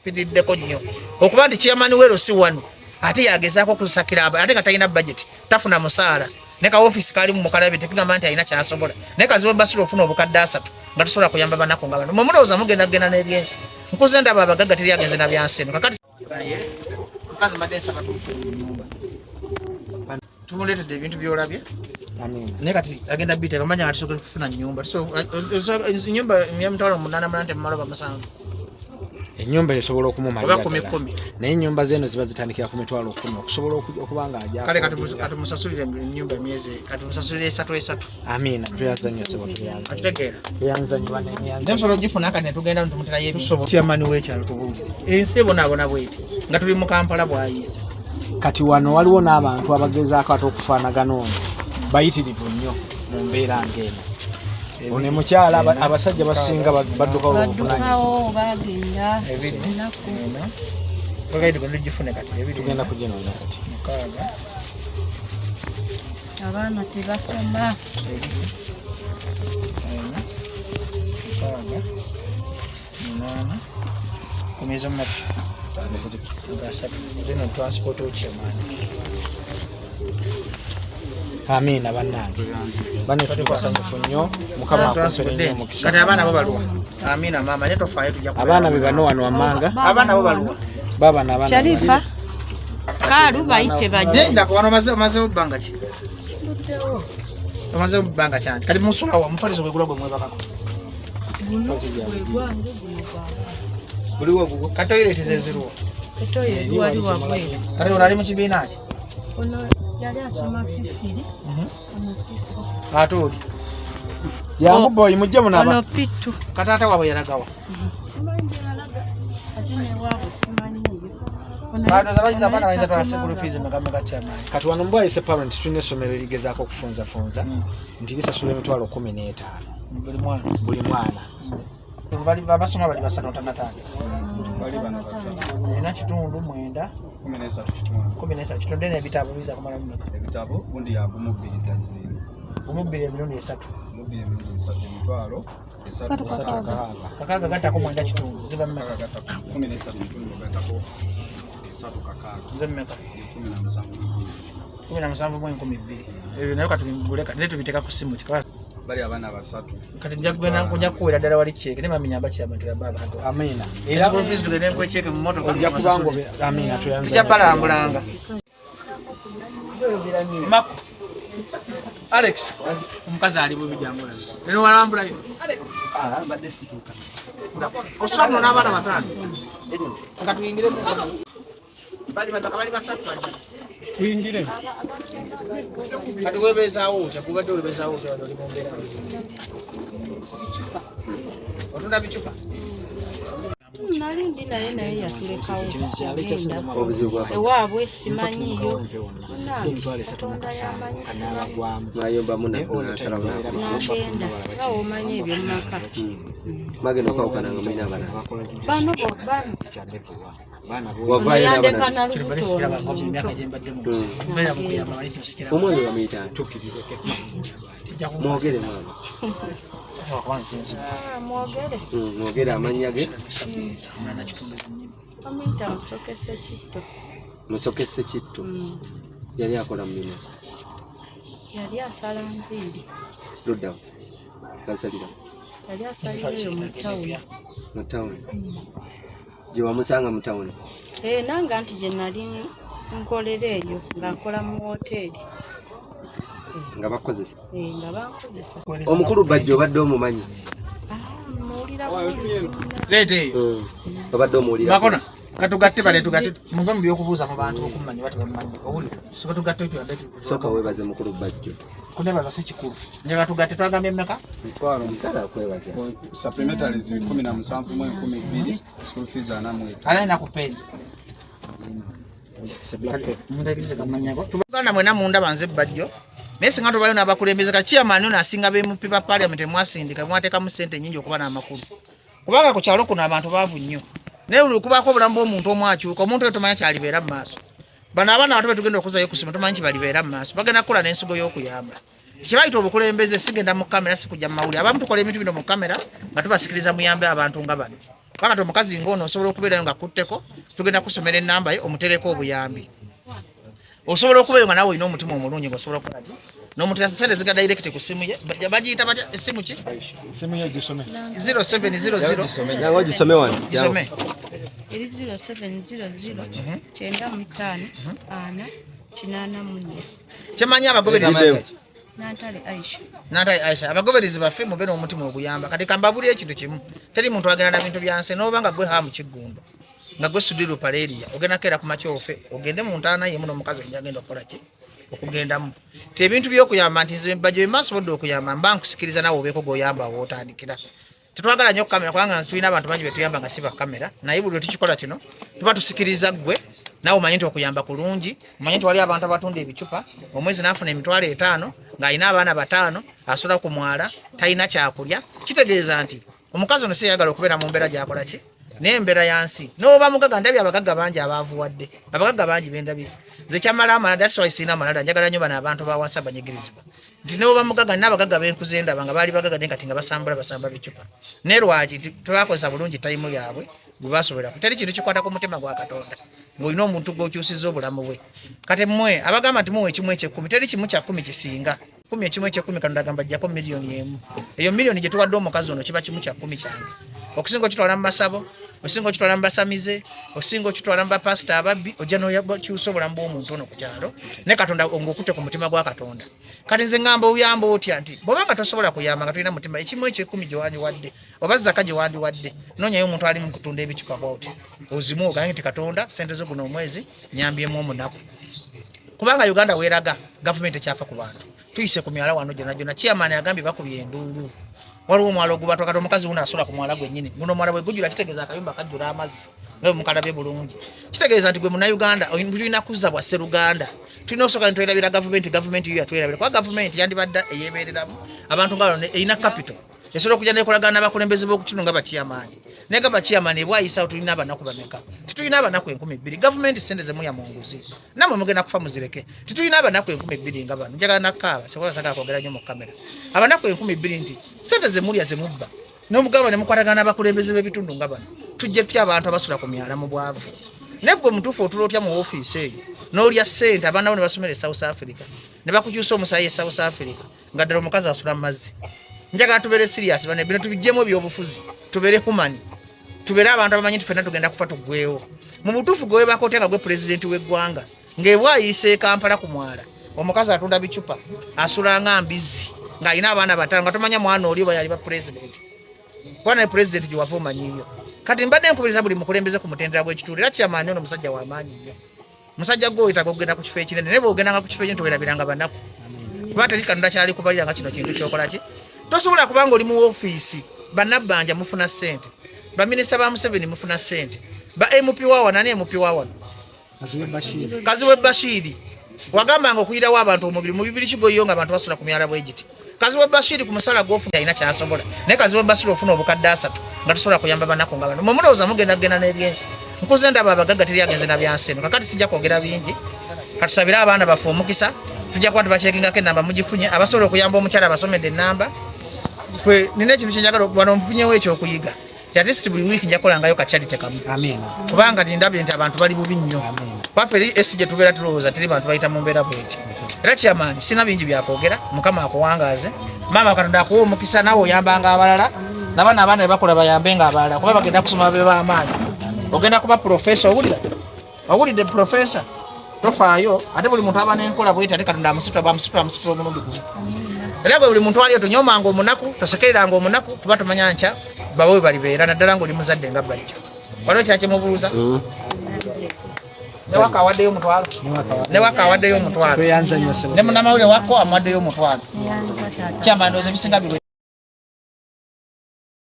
Piriddeko nnyo okuba nti chairman wero si wano, ate yagezaako okusakira ate nga talina budget, tafuna musaala, ne ka office kali mu mukalabe, tekigamba nti alina kyasobola. Naye Kaziwe Basira, ofuna obukadde 30 nga tosobola kuyamba banaku nga bano. Mwe mulowooza mugenda kugenda n'ebyensi? Nkuze ndaba abagagga, teri agenze na byansi eno. Kakati naye mukazi mbadde nsaba tumufunire ennyumba. Tumuleetedde ebintu byolabye, naye kati agenda biteeka manya nga tusobola kufuna nyumba. Nyumba ya 880 temumala 7? Ennyumba esobola okumumalira Oba kumi ddala. 10. Naye ennyumba zeeno ziba zitandikira ku 100,000 okusobola okuba nga ajja Kale kati musasulire ennyumba emyezi, kati musasulire esatu esatu. Amiina, tweyanza nnyo ssebo, tweyanza. Akitegeera. Tweyanza nnyo bane. Naye musobola ogifuna kati netugenda netumuterayo ebintu. Chairman w'ekyalo, tubuulire, ensi ebonaabona bweti nga tuli mu Kampala bwayiise. Kati wano waliwo n'abantu abagezaako ate okufaanagana ono, bayitirivu nnyo mu mbeera ng'eno. Ono mukyala, abasajja basinga baddukawo olw'obuvunaanyizibwa. Baddukawo, bagenda 2 ennaku. 4. Wagaidi gwe tugifune kati 2. Tugenda kuginoonya kati. 6. Abaana tebasoma. 2, 4, 6, 8, 10 ez'omumatu 3, zino transport chairman. Amiina bannange, bane, tuli basanyufu nnyo. Mukama akumpere nnyo omukisa. Kati abaana bo baluwa? Amiina maama, naye tofaayo, tujja kubeera. Abaana be bano wano wammanga. Abaana bo baluwa? Babano abaana. Sharifa kaalu bayite bajje. Nenda wano, omazewo bbanga ki? Omazewo bbanga kyandi? Kati musulawa omufaliso gwegula gwe mwebakako? Guno gwe gwange, guno gwange. Buliwo gugwo. Kati toilet zeziruwa? Etoyo eri wali wabweru. Kati ono ali mu kibiina ki? Ono yali asoma P3, ono P4. Ate oli? Yangu boyi, mujje munaba. Ono P2. Kataata waabwe yaragawa? Simanyi gye yalaga, ate newaabwe simanyiyo. Bandoza bayinza, abaana bayinza twala school fees meka meka, chairman? Kati wano mbwayise parent, tulina essomero erigezaako okufunzafunza nti lisasula 150,000 buli mwana. Buli mwana. Bali abasoma bali basatu otanatano? Bali bano basatu. 4 kitundu 9. 13 kitundu. 13 kitundu. N'ebitabo biza kumala mumeka? Ebitabo gundi yagumu bbiri daziini. 1 bbiri emirundi esatu. 1 bbiri emirundi esatu, 300,000. 6. 6 gattako 9 kitundu ziba mmeka? 6 gattako 13 kitundu gattako 3 6. Nze mmeka? 17. 17 mu 2,000. Ebyo naye katubigule kati, naye tubiteeka ku simu kika. Bali abaana basatu. Kati nja kugenda, nja kukuwera ddala wali ceeke, naye mami nyamba chairman, tuyambe abantu. Amiina. Era school fees tugende nkuwe ceeke mu motoka. Ojja kubanga amiina, tweyanza. Tujja balambulanga. Mako Alex, omukazi ali bubi, jangula eno walambulayo. Osula muno n'abaana bataano nga tuyingire, bali bameka? Bali basatu bali. Tuyingire. Kati webeezaawo otya? Gubadde webeezaawo otya wano? Oli mu mbeera, otunda bicupa? Nali ndi naye, naye yatulekawo. Kino kyalo Agenda. Obuzibu bwa Ewaabwe simanyiyo. 37 Katonda mu yamanyi. kanaabagwamu. Mwayombamu nasalawo? Nagenda nga womanyi ebyomumaka. Mwagenda okwawukana nga mulina abalala? Bano bo bano. Wavaayo Yandeka n'abalala? na Kino bali lubuto. sikirabanga mu myaka gye mbadde mu nsi. Mbeera mu kuyamba, bali kino sikiraba. Omwami bamuyita ani? Ojja kunkwasa. Mwogere maama. Kuba nze nzibu. Ah, mwogere. Mwogere amannya ge. 8 kitundu zennyini. Bamuyita Musokese Kitto. Musokese Kitto. Yali akola mulimu ki? Yali asala nviiri. Luddawo gasalira? Yali asalira eyo mu tawuni. Mu tawuni gye wamusanga mu tawuni? Eh, nange anti gye nali nkolera eyo, nga nkola mu woteeri. Nga bakozesa? Eh, nga bankozesa. Omukulu Bajjo obadde omumanyi? Ah, muwulira buwulizi munna. Leeta eyo. Obadde omuwulira? Makona katugatte bale, tugatte, muve mu byokubuuza mu bantu okumanya bati bamumanyi. Owulira, soka tugatte, tuyambe. Sooka weebaze mukulu Bajjo. Kunebaza si kikulu, njagala tugatte. Twagambye mmeka? Mitwalo Omukyala akwebaza. Supplementaries 17 mu 2,000, school fees 45. Alina ku peni mundagirize kamanyago. Tubaganda mwena munda banze Bajjo, naye singa tubayo n'abakulembeze. Kati chairman ono asinga b'MP ba parliament emwasindika, mwateekamu ssente nnyingi okuba n'amakulu, kubanga ku kyalo kuno abantu baavu nnyo, naye buli kubaako obulamu bw'omuntu omu akyuka, omuntu oyo tomanya kyalibeera mu maaso. Bano abaana bato betugenda okuzayo kusoma, tomanyi kibalibeera mu maaso, bagenda kukola n'ensigo y'okuyamba. Kyebayita obukulembeze sigenda mu kamera, sikujja mu mawulire. Abamu tukola ebintu bino mu kamera nga tubasikiriza muyambe abantu nga bano. Kubanga ti omukazi ng'ono osobola okubeerayo nga kutteko, tugenda kusomera ennamba ye omutereko obuyambi. Osobola okubeeyo nga naawe olina omutima omulungi ng'osobola okukola ki n'omutera sente ziga direct ku ssimu ye. Bagiyita batya essimu ki? Essimu ye gisome. 0700. Jangu ogisome wano. Gisome. Eri 0700 95 4 84. Kyemanyi abagoberezi Gidewo. Nantale Aisha. Nantale Aisha, abagoberezi baffe mube n'omutima oguyamba. Kati kambabulire ekintu kimu, teri muntu agenda na bintu bya nsi n'oba nga gwe Hamu Kiggundu, nga gwe Sudiru Paleria, ogenda keera ku makya ofe ogende mu ntaana yemu n'omukazi ojja agenda okukola ki okugendamu. Ti ebintu by'okuyamba nti nze bajjo bye nsobodde okuyamba mba nkusikiriza naawe obeeko gw'oyamba w'otandikira. Tetwagala nnyo kamera kubanga tulina abantu bangi betuyamba nga si ba kamera, naye buli lwe tukikola kino tuba tusikiriza ggwe naawe omanye nti okuyamba kulungi. Omanye nti wali abantu abatunda ebicupa omwezi n'afuna 50,000 ng'alina abaana 5 asula ku mwala talina kyakulya. Kitegeeza nti omukazi ono si yayagala okubeera mu mbeera gy'akola ki naye embeera ya nsi. N'oba mugagga, ndabye abagagga bangi abaavuwadde, abagagga bangi bendabye nze kyamala amalala, that's why sirina amalala. Njagala nnyo bano abantu ba wansi abanyigirizibwa nti n'oba mugagga, nina abagagga benkuze ndaba nga baali bagagga naye kati nga basambula basamba bicupa. Naye lwaki tebakozesa bulungi tayimu yaabwe gwe basobolera? Teri kintu kikwata ku mutima gwa Katonda ng'olina omuntu gw'okyusizza obulamu bwe. Kati mmwe abagamba nti muwa ekimu eky'ekkumi, teri kimu kya kkumi kisinga kumi. Ekimu eky'ekkumi Katonda agamba ajjako 1,000,000. Eyo 1,000,000 gye tuwadde omukazi ono kiba kimu kya kkumi kyange okusinga okitwala mu masabo, osinga okitwala mu basamize, osinga okitwala mu bapasita ababbi. Ojja n'okyusa obulamu bw'omuntu ono ku kyalo ne Katonda ng'okutte ku mutima gwa Katonda. Kati nze ŋŋamba oyamba otya nti bw'oba nga tosobola kuyamba nga tolina mutima, ekimu eky'ekkumi gye wandiwadde oba zaka gye wandiwadde, noonyayo omuntu ali mu kutunda ebicupa bw'oti ozimu ogambe nti Katonda sente zo guno omwezi nyambyemu omunaku. Kubanga Uganda weeraga gavumenti ekyafa ku bantu. Tuyise ku myala wano gyonna gyonna, chairman agambye bakubye enduulu, waliwo omwala ogubatwa. Kati omukazi wuno asula ku mwala gwennyini. Guno omwala bwe gujjula kitegeeza akayumba kajjula amazzi nga bwe mukalabye bulungi. Kitegeeza nti gwe Munnayuganda tulina kuzza bwa sseruganda, tulina okusooka ne twerabira gavumenti. Gavumenti yo yatwerabira kuba gavumenti yandibadde eyeebereramu abantu nga bano, erina capital esobola okujja nekolagana n'abakulembeze b'okukitundu nga bachairman. Naye nga bachairman ebwayisawo tulina abanaku bameka? Tetulina abanaku 2000. Gavumenti sente zemulya mu nguzi nammwe mugenda kufa muzireke. Tetulina abanaku 2000 nga bano. Njagala nakaaba sobola sagala kwogera nnyo mu kamera. Abanaku 2000 nti sente zemulya zemubba n'omugamba ne mukwatagana n'abakulembeze b'ebitundu nga bano, tujje tutya abantu abasula ku myala mu bwavu? Naye gwe mutuufu otula otya mu ofiisi eyo n'olya ssente, abaana bo ne basomera e South Africa ne bakukyusa omusaayi e South Africa, nga ddala omukazi asula mu mazzi? Njagala tubeere serious bano, bino tubiggyemu ebyobufuzi, tubeere human, tubeere abantu abamanyi nti ffenna tugenda kufa tuggweewo. Mu butuufu gwe weebaka otya nga gwe pulezidenti w'eggwanga ng'ebwayise e Kampala ku mwala omukazi atunda bicupa asula nga mbizzi ng'alina abaana 5 nga tomanya mwana oli oba yali ba pulezidenti, kuba naye pulezidenti gye wava omanyiyo. Kati mbadde nkubiriza buli mukulembeze ku mutendera gw'ekitundu. Era chairman ono musajja w'amaanyi nnyo. Musajja gwe oyetaaga okugenda ku kifo ekinene, naye bw'ogendanga ku kifo ekinene towerabiranga banaku, kuba teri Katonda kyali kubalira nga kino kintu kyokola ki. Tosobola kubanga oli mu ofiisi, bannabbanja mufuna ssente, baminisita ba Museveni mufuna ssente, ba MP wa wano, ani MP wa wano? Kazibwe Bashiri. Wagambanga okuyirawo abantu omubiri mu bibiri kigoyo nga abantu basula ku myala bwe giti. Kazibwe Bashiri ku musala gw'ofuna alina kyasobola, naye Kazibwe Bashiri ofuna obukadde 3 nga tosobola kuyamba banaku nga bano. Mwe mulowooza mugenda kugenda n'ebyensi? Nkuze ndaba abagagga teri agenze na byansi eno. Kakati sijja kwogera bingi, katusabire abaana baffe omukisa. Tujja kuba tubachekingako enamba mugifunye, abasobola okuyamba omukyala abasomedde enamba. Ffe nina ekintu kyenjagala wano nfunyewo ekyokuyiga. At least buli wiiki nja kukolangayo ka charity kamu, kubanga ndabye nti abantu bali bubi nnyo. Kwaffe eri esi gye tubeera tulowooza teri bantu bayita mu mbeera bweti. Era chairman sina bingi byakwogera. Mukama akuwangaaze maama, Katonda akuwa omukisa naawe oyambanga abalala, nabana abaana bebakola bayambe nga abalala, kuba bagenda kusoma babe b'amaanyi. Ogenda kuba profesa, owulira? Owulidde profesa? Tofaayo. Ate buli muntu aba n'enkola bweti, ate Katonda amusitula bamusitula amusitula omulundi gumu. Era gwe buli muntu aliyo tonyomanga omunaku, tosekereranga omunaku, kuba tomanya nkya bawe we balibeera, naddala ng'oli muzadde nga bajjo. Waliwo kyakimubuuza? Newaka awaddeyo 50,000, newaka awaddeyo 50,000, Tweyanza nnyo ssebo. Ne munnamawulire wako amuwaddeyo 50,000. Kyamba ndowooza ebisinga biwe.